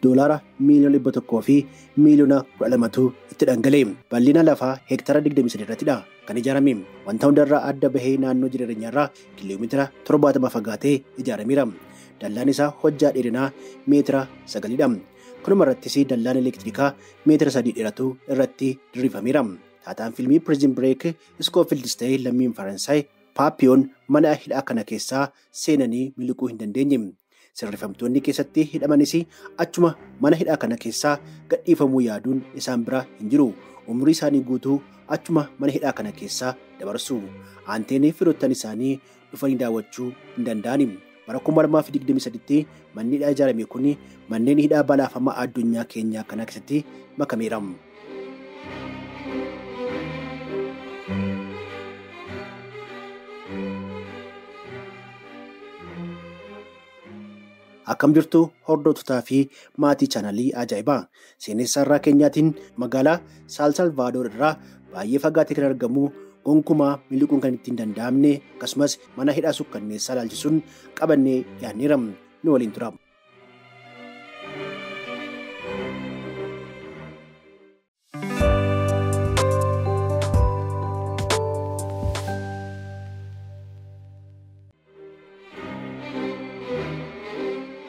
$100 miiliyoona 100 fi miiliyoona 12tu itti dhangala'e. Bal'ina lafaa heektara 23 irrattidha kan ijaarame. Wanta hundarraa adda bahee naannoo jireenyaarraa kiiloomeetira 70 fagaatee ijaarameera. Dallaan isaa hojjaa dheerinaa meetira 9dha. Kanuma irrattis dallaan elektirikaa meetira 3 dheeratu irratti diriirfameera. Taataan fiilmii Prison Break Scofield ta'ee lammiin Faransaay Paappiyoon mana hidhaa kana keessaa seenanii miliquu hin dandeenye. Sirreeffamtoonni keessatti hidhamanis achuma mana hidhaa kana keessaa gadhiifamuu yaaduun isaan bira hin jiru. Umurii isaanii guutuu achuma mana hidhaa kana keessaa dabarsu. Aanteen firoottan isaanii dhufanii daawwachuu hin danda'ani. Bara 2023tti manni hidhaa ijaarame kun manneen hidhaa balaafamaa addunyaa keenyaa kana keessatti makameera. Akkam jirtu hordoftoota fi maatii chaanalii ajaa'ibaa. Seenessa irraa keenyaatiin magaalaa Saan Salvaadoor irraa baay'ee fagaatee kan argamu gonkumaa miliquun kan ittiin danda'amne akkasumas mana hidhaa sukkanneessaa ilaalchisuun qabannee dhiyaanneera. Nu waliin tura.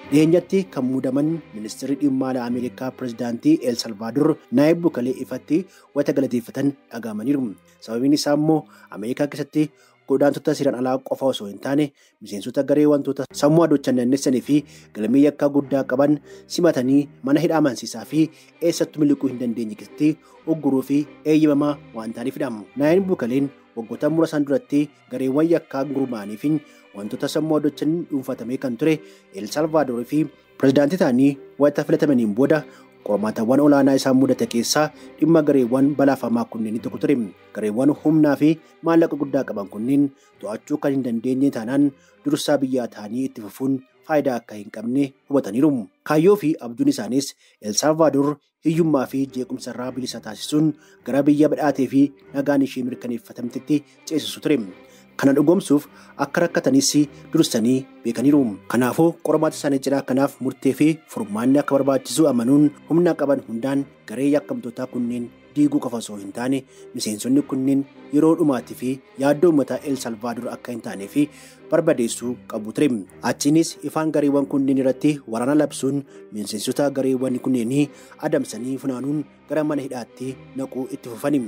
Dhiyeenyatti kan muudaman ministeerri dhimma alaa Ameerikaa pirezidaantii El Salvaadoor Naayib Bukalee ifatti wanta galateeffatan dhaga'amaniiru. Sababiin isaa immoo Ameerikaa keessatti godaantota seeraan alaa qofa osoo hin taane miseensota garee wantoota sammuu adoochan naannessanii fi galmee yakkaa guddaa qaban simatanii mana hidhaa amansiisaa fi eessattuu miliquu hin dandeenye keessatti ugguruu fi eeyyamamaa waan ta'aniifidha. Naayib Bukaleen waggoota muraasaan duratti gareewwan yakkaa gurmaa'anii fi wantoota sammuu adoochan dhuunfatamee kan ture El Salvaadoor fi pirezidaantii ta'anii wanta filatamaniin booda qormaatawwan olaanaa isaan mudate keessaa dhimma gareewwan balaafamaa kunneen tokko ture. Gareewwan humnaa fi maallaqa guddaa qaban kunneen to'achuu kan hin dandeenye taanaan dursaa biyyaa ta'anii itti fufuun faayidaa akka hin qabne hubataniiru. Kaayyoo fi abjuun isaaniis El Salvaadoor hiyyummaa fi jeequmsa irraa bilisa taasisuun gara biyya badhaatee fi nagaan ishee mirkaneeffatamtetti ceesisu ture. Kana dhugoomsuuf akka rakkatanis dursanii beekaniiru. Kanaafuu qormaata isaanii cinaa kanaaf murtee fi furmaanni akka barbaachisu amanuun humna qaban hundaan garee yakkamtootaa kunneen diiguu qofa osoo hin taane miseensonni kunneen yeroo dhumaatii fi yaaddoo uummataa El Salvaadoor akka hin taanee fi barbadeessuu qabu ture. Achiinis ifaan gareewwan kunneen irratti waraana labsuun miseensota gareewwan kunneenii adamsanii funaanuun gara mana hidhaatti naquu itti fufani.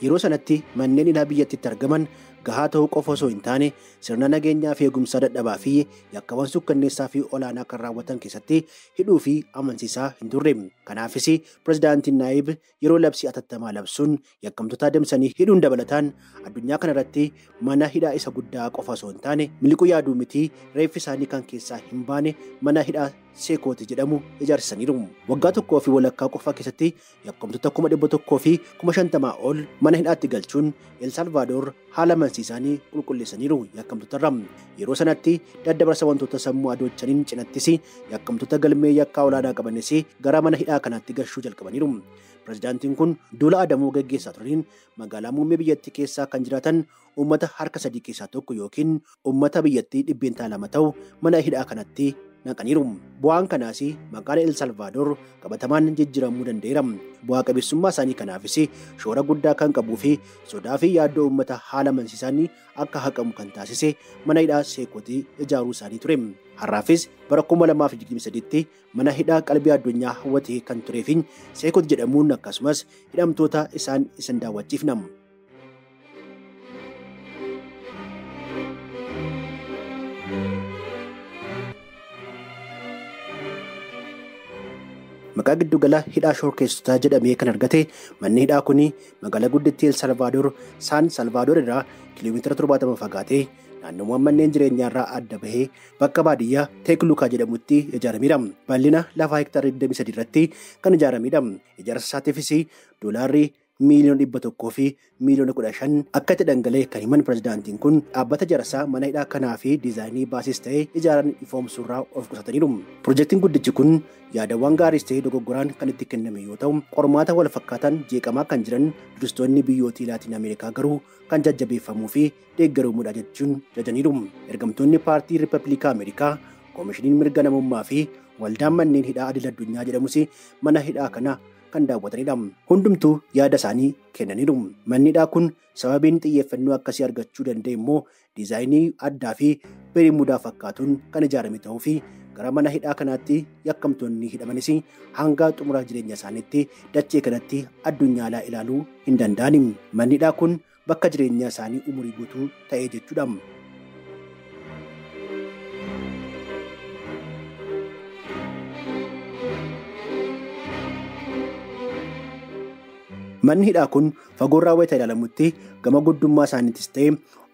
Yeroo sanatti manneen hidhaa biyyattiitti argaman gahaa ta'uu qofa osoo hin taane sirna nageenyaa fi eegumsaa dadhabaa fi yakkawwan sukkanneessaa fi olaanaa kan raawwatan keessatti hidhuu fi amansiisaa hin turre. Kanaafis pirezidaantiin Naayib yeroo labsii atattamaa labsuun yakkamtoota adamsanii hidhuun dabalataan addunyaa kanarratti mana hidhaa isa guddaa qofa osoo hin taane miliquu yaaduu miti reeffi isaanii kan keessaa hin baane mana hidhaa Seekooti jedhamu ijaarsisaniiru. Waggaa tokkoo fi walakkaa qofa keessatti yakkamtoota 150,000 ol mana hidhaatti galchuun El Salvaadoor haala amansiisaanii qulqulleessaniiru yakkamtootarra. Yeroo sanatti daddabarsa wantoota sammuu adoochaniin cinattis yakkamtoota galmee yakkaa olaanaa qabanis gara mana hidhaa kanaatti gashuu jalqabaniiru. Pirezidaantiin kun duula adamuu gaggeessaa turaniin magaalaa muummee biyyattii keessaa kan jiraatan uummata harka 3 keessaa tokko yookiin uummata biyyattii 2% ta'u mana hidhaa kanatti naqaniiru. Bu'aan kanaas maqaan El Salvaadoor qabatamaan jijjiiramuu danda'eera. Bu'aa qabeessummaa isaanii kanaafis shoora guddaa kan qabuu fi sodaa fi yaaddoo uummata haala amansiisaan akka haqamu kan taasise mana hidhaa Seekootii ijaaruu isaanii ture. Har'aafis bara 2023tti mana hidhaa qalbii addunyaa hawwatee kan turee fi Seekoot jedhamuun akkasumas hidhamtoota isaan isin daawwachiifna. Maqaa giddugala hidhaa shororkeessotaa jedhamee kan argate manni hidhaa kun magaalaa guddittii El Salvaadoor Saan Salvaadoor irraa kiiloomeetira 70 fagaatee naannowwan manneen jireenyaa irraa adda bahee bakka baadiyyaa Teeklukaa jedhamutti ijaarameera. Bal'ina lafaa hektaara 23 irratti kan ijaaramedha. Ijaarsa isaatiifis doolaarri 100,000,000 fi 15,000,000 akka itti dhangala'e kan himan pirezidaantiin kun dhaabbata ijaarsaa mana hidhaa kanaa fi diizaayinii baasis ta'ee ijaaran ifoomsuurraa of qusataniiru. Pirojektiin guddichi kun yaadawwan gaariis ta'ee dogoggoraan kan itti kenname yoo ta'u, qormaata wal fakkaataan jeeqamaa kan jiran turistoonni biyyootii Laatiin Ameerikaa garuu kan jajjabeeffamuu fi deeggaramuudha jechuun jajaniiru. Ergamtoonni paartii Riippaabilikaa Ameerikaa, Koomishiniin Mirga Namummaa fi Waldaan Manneen Hidhaa Adil Addunyaa jedhamus mana hidhaa kana kan daawwatanidha. Hundumtuu yaada isaanii kennaniiru. Manni hidhaa kun sababiin xiyyeeffannoo akkasii argachuu danda'e immoo diizaayinii addaa fi Bermuudaa fakkaatuun kan ijaarame ta'uu fi gara mana hidhaa kanaatti yakkamtoonni hidhamanis hanga xumura jireenya isaaniitti dachee kanatti addunyaa alaa ilaaluu hin danda'ani. Manni hidhaa kun bakka jireenya isaanii umurii guutuu ta'ee jechuudha. Manni hidhaa kun fagoorraa wayita ilaalamutti gama guddummaa isaaniitis ta'e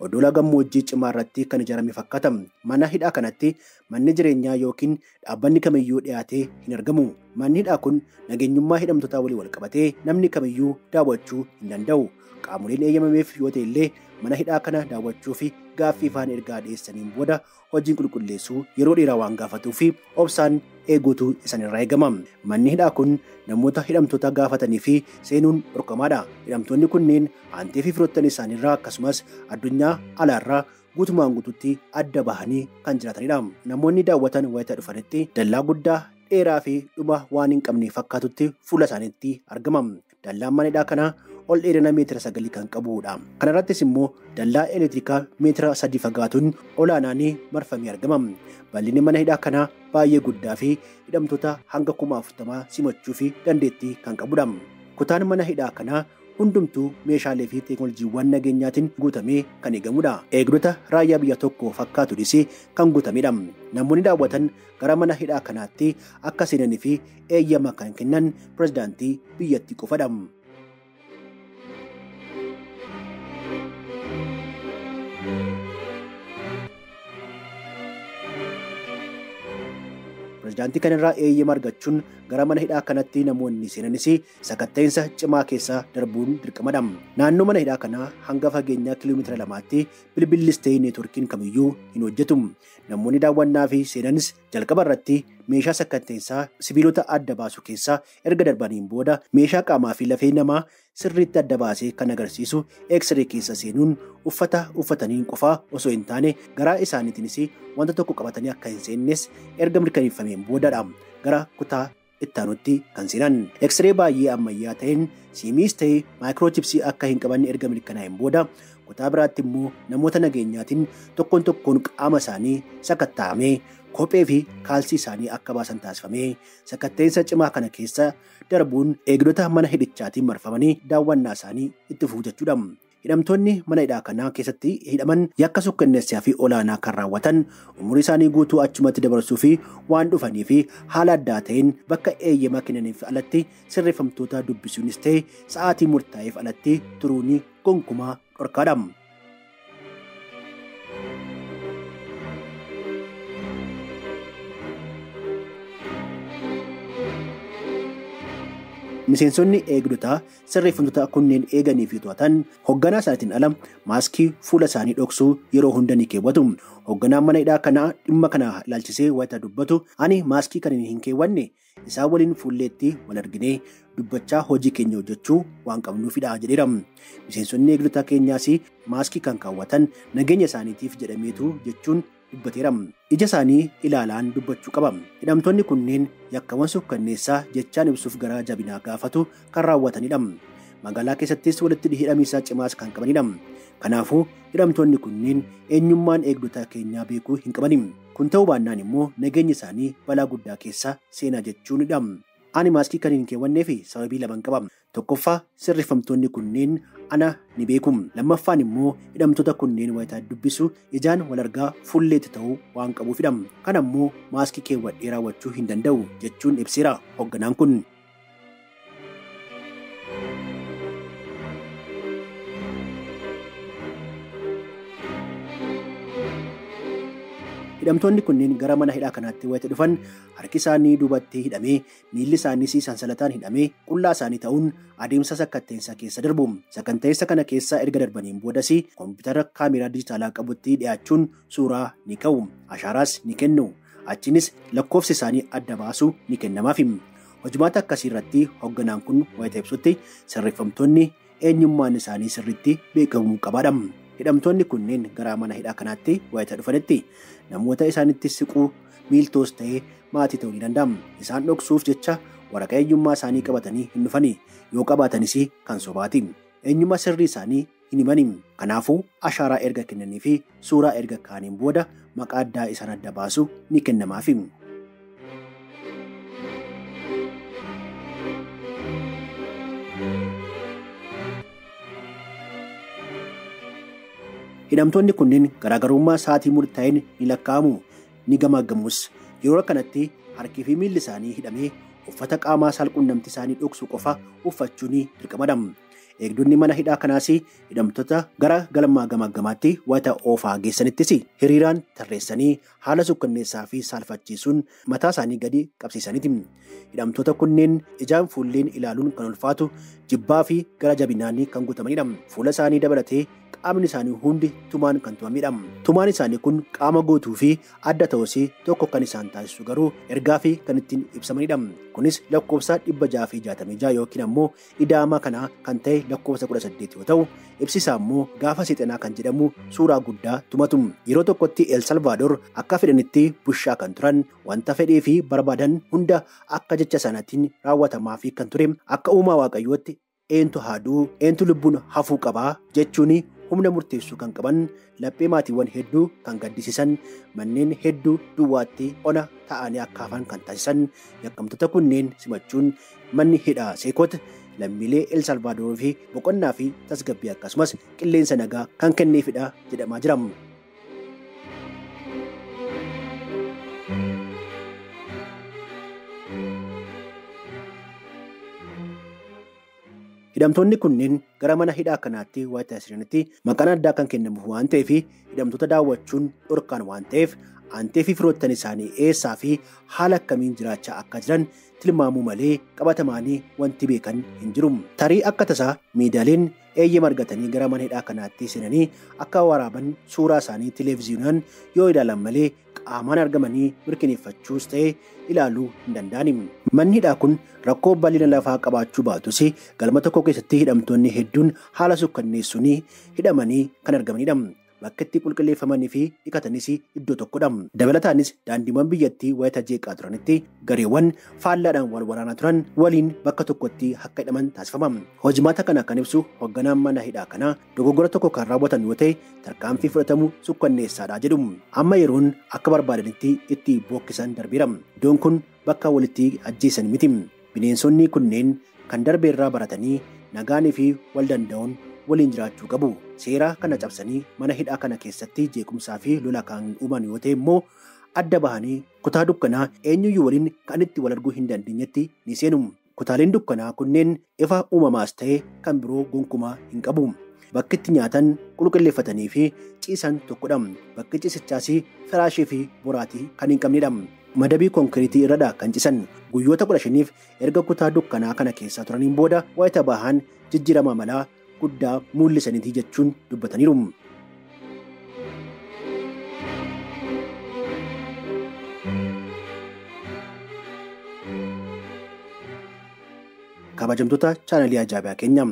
odola gammoojjii cimaa irratti kan ijaarame fakkaata. Mana hidhaa kanatti manni jireenyaa yookiin dhaabbanni kamiyyuu dhiyaatee hin argamu. Manni hidhaa kun nageenyummaa hidhamtootaa waliin wal qabatee namni kamiyyuu daawwachuu hin danda'u. Qaamoleen eeyyamameef yoo ta'e illee mana hidhaa kana daawwachuu fi gaaffii ifaan ergaa dhiyeessaniin booda hojiin qulqulleessuu yeroo dheeraa waan gaafatuu fi obsaan eeguutu isaanirraa eegama. Manni hidhaa kun namoota hidhamtoota gaafatanii fi seenuun dhorkamaadha. Hidhamtoonni kunneen aantee fi firoottan isaaniirraa akkasumas addunyaa alaarraa guutumaan guutuutti adda bahanii kan jiraatanidha. Namoonni daawwatan wayita dhufanitti dallaa guddaa dheeraa fi dhuma waan hin qabne fakkaatutti fuula isaaniitti argama. Dallaan mana hidhaa kanaa ol dheerina meetira 9 kan qabudha. Kanarrattis immoo dallaa elektirikaa meetira 3 fagaatuun olaanaan marfamee argama. Bal'inni mana hidhaa kanaa baay'ee guddaa fi hidhamtoota hanga 40,000 simachuu fi dandeettii kan qabudha. Kutaan mana hidhaa kanaa hundumtuu meeshaalee fi teekinooloojiiwwan nageenyaatiin guutamee kan eegamudha. Eegdota raayyaa biyya tokko fakkaatuunis kan guutamedha. Namoonni daawwatan gara mana hidhaa kanaatti akka seenanii fi eeyyama kan kennan pirezidaantii biyyattii qofadha. Pirezidaantii kanarraa eeyyama argachuun gara mana hidhaa kanatti namoonni seenanis sakatta'insa cimaa keessa darbuun dirqamadha. Naannoo mana hidhaa kanaa hanga fageenyaa kiiloomeetira 2tti bilbillis ta'ee neetworkiin kamiyyuu hin hojjetu. Namoonni daawwannaa fi seenanis jalqaba irratti meeshaa sakatta'insaa sibiilota adda baasu keessaa erga darbaniin booda meeshaa qaamaa fi lafee namaa sirriitti adda baasee kan agarsiisu X-ray keessa seenuun uffata uffataniin qofaa osoo hin taane garaa isaaniitiinis wanta tokko qabatanii akka hin seennes erga mirkaneeffameen boodadha gara kutaa ittaanutti kan seenan. X-ray baay'ee ammayyaa ta'een siimiis ta'ee maayikiroochipsii akka hin qabanne erga mirkanaa'een booda kutaa biraatti immoo namoota nageenyaatiin tokkoon tokkoon qaama isaanii sakatta'amee kophee fi kaalsii isaanii akka baasan taasifamee sakatta'insa cimaa kana keessa darbuun eegdota mana hidhichaatiin marfamanii daawwannaa isaanii itti fufu jechuudha. Hidhamtoonni mana hidhaa kanaa keessatti hidhaman yakka sukkanneessaa fi olaanaa kan raawwatan umurii isaanii guutuu achumatti dabarsuu fi waan dhufanii fi haala addaa ta'een bakka eeyyama kennaniif alatti sirreeffamtoota dubbisuunis ta'e sa'aatii murtaa'eef alatti turuun gonkumaa dhorkaadha. Miseensonni eegdotaa sirreeffamtoota kunneen eeganii fi to'atan hoogganaa isaaniitiin ala maaskii fuula isaanii dhoksuu yeroo hunda ni keewwatu. Hoogganaan mana hidhaa kanaa dhimma kana ilaalchisee wayita dubbatu ani maaskii kan hin keewwanne isaan waliin fuulleetti wal arginee dubbachaa hojii keenya hojjechuu waan qabnuufidha jedheera. Miseensonni eegdotaa keenyaas maaskii kan kaawwatan nageenya isaaniitiif jedhameetu jechuun dubbateera. Ija isaanii ilaalaan dubbachuu qaba. Hidhamtoonni kunneen yakkawwan sukkanneessaa jechaan ibsuuf gara jabinaa gaafatu kan raawwatanidha. Magaalaa keessattis walitti hidhamiinsa cimaas kan qabanidha. Kanaafuu hidhamtoonni kunneen eenyummaan eegdota keenyaa beekuu hin qabani. Kun ta'uu baannaan immoo nageenyi isaanii balaa guddaa keessa seenaa jechuunidha. Ani maaskii kan hin keewwannee fi sababii lamaan qaba. Tokkoffaa sirreeffamtoonni kunneen ana ni beeku. Lammaffaan immoo hidhamtoota kunneen wayitaa dubbisu ijaan wal argaa fuulleetti ta'uu waan qabuufidha. Kana immoo maaskii keewwadhee raawwachuu hin danda'u jechuun ibseera hoogganaan kun. Hidhamtoonni kunneen gara mana hidhaa kanaatti wayita dhufan harki isaanii duubatti hidhamee, miilli isaaniis sansalataan hidhamee, qullaa isaanii ta'uun adeemsa sakkatteensaa keessa darbu. Sakkatteensa kana keessa erga darbaniin boodas koompitara kaameraa dijitaalaa qabutti dhiyaachuun suuraa ni ka'u. Ashaaraas ni kennu. Achiinis lakkoofsi isaanii adda baasu ni kennamaaf. Hojimaata akkasii irratti hoogganaan kun wayita ibsutti sirreeffamtoonni eenyummaan isaanii sirriitti beekamuu qabaadha. Hidhamtoonni kunneen gara mana hidhaa kanaatti wayita dhufanitti namoota isaanitti siquu miiltoos ta'ee maatii ta'uu ni danda'ama. Isaan dhoksuuf jecha waraqaa eenyummaa isaanii qabatanii hin dhufani. Yoo qabaatanis kan sobaati. Eenyummaa sirrii isaanii hin himani. Kanaafuu ashaaraa erga kennanii fi suuraa erga kaaniin booda maqaa addaa isaan adda baasu ni kennamaaf. Hidhamtoonni kunneen garaagarummaa sa'aatii murtaa'een ni lakkaa'amu, ni gamaaggamus. Yeroo kanatti harkii fi miilli isaanii hidhamee uffata qaamaa saalqunnamtii isaanii dhoksu qofa uffachuun dirqamadha. Eegdonni mana hidhaa kanaas hidhamtoota gara galma gamaaggamaatti wayita oofaa geessanittis hiriiraan tarreessanii haala sukkanneessaa fi saalfachiisuun mataa isaanii gadi qabsiisaniiti. Hidhamtoota kunneen ijaan fuulleen ilaaluun kan ulfaatu jibbaa fi gara jabinaan kan guutamanidha. Fuula isaanii dabalatee qaamni isaanii hundi tumaan kan tumamedha. Tumaan isaanii kun qaama guutuu fi adda ta'us tokko kan isaan taasisu garuu ergaa fi kan ittiin ibsamanidha. Kunis lakkoofsa 666 yookiin ammoo ida'ama kanaa kan ta'e lakkoofsa 18 yoo ta'u, ibsisaa immoo gaafa seexanaa kan jedhamu suuraa guddaa tumatu. Yeroo tokkotti El Salvaadoor akka fedhanitti bushaa kan turan, wanta fedhee fi barbaadan hunda akka jecha sanaatiin raawwatamaa fi kan ture, akka uumaa waaqayyootti eentu haaduu, eentu lubbuun hafuu qabaa jechuun humna murteessuu kan qaban, laphee maatiiwwan hedduu kan gaddisiisan, manneen hedduu duwwaatti ona ta'anii akka hafan kan taasisan yakkamtoota kunneen simachuun manni hidhaa Seekot lammiilee El Salvaadoor fi boqonnaa fi tasgabbii akkasumas qilleensa nagaa kan kenneefidha jedhamaa jira. Hidhamtoonni kunneen gara mana hidhaa kanaatti wayita seenanitti maqaan addaa kan kennamuuf waan ta'eef hidhamtoota daawwachuun dhorkaan waan ta'eef aantee fi firoottan isaanii eessaa fi haala akkamiin jiraachaa akka jiran tilmaamuu malee qabatamaanii wanti beekan hin jiru. Tarii akka tasaa miidiyaaleen eeyyama argatanii gara mana hidhaa kanaatti seenanii akka waraaban suuraa isaanii televezyiinaan yoo ilaalan malee qaamaan argamanii mirkaneeffachuus ta'e ilaaluu hin danda'ani. Manni hidhaa kun rakkoo bal'ina lafaa qabaachuu baatus galma tokko keessatti hidhamtoonni hedduun haala sukkanneessuun hidhamanii kan argamanidha. Bakka itti qulqulleeffamanii fi dhiqatanis iddoo tokkodha. Dabalataanis daandiiwwan biyyattii wayita jeeqaa turanitti gareewwan faallaadhaan wal waraanaa turan waliin bakka tokkotti akka hidhaman taasifama. Hojimaata kana kan ibsu hoogganaan mana hidhaa kanaa dogoggora tokko kan raawwatan yoo ta'e tarkaanfii fudhatamu sukkanneessaadha jedhu. Amma yeroon akka barbaadanitti itti bookkisan darbeera. Iddoon kun bakka walitti ajjeesan miti. Bineensonni kunneen kan darbeerraa baratanii nagaanii fi wal danda'uun waliin jiraachuu qabu. Seera kana cabsanii mana hidhaa kana keessatti jeequmsaa fi lola kan uuman yoo ta'e immoo adda bahanii kutaa dukkanaa eenyuyyuu waliin kan itti wal arguu hin dandeenyetti ni seenu. Kutaaleen dukkanaa kunneen ifa uumamaas ta'e kan biroo gonkumaa hin qabu. Bakki itti nyaatan qulqulleeffatanii fi ciisan tokkodha. Bakki ciisichaas firaashii fi boraatii kan hin qabnedha. Madabii konkiriitii irradha kan ciisan. Guyyoota 15f erga kutaa dukkanaa kana keessa turaniin booda wayita bahan jijjiirama malaa guddaa mul'isaniiti jechuun dubbataniiru. Kabajamtoota chaanalii ajaa'ibaa keenya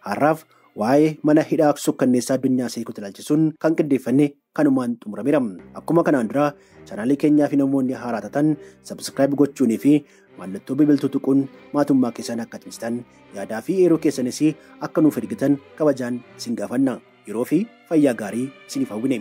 har'aaf waa'ee mana hidhaa sukkanneessaa addunyaa Seekot ilaalchisuun kan qindeeffanne kanumaan xumurameera. Akkuma kanaan dura chaanalii keenyaa fi namoonni haaraa taatan sabskiraayib gochuunii fi mallattoo bilbiltuu tuquun maatummaa keessan akka cimsitan yaadaa fi yeroo keessanis akka nuuf ergitan kabajaan isin gaafanna. Yeroo fi fayyaa gaarii isiniif hawwine.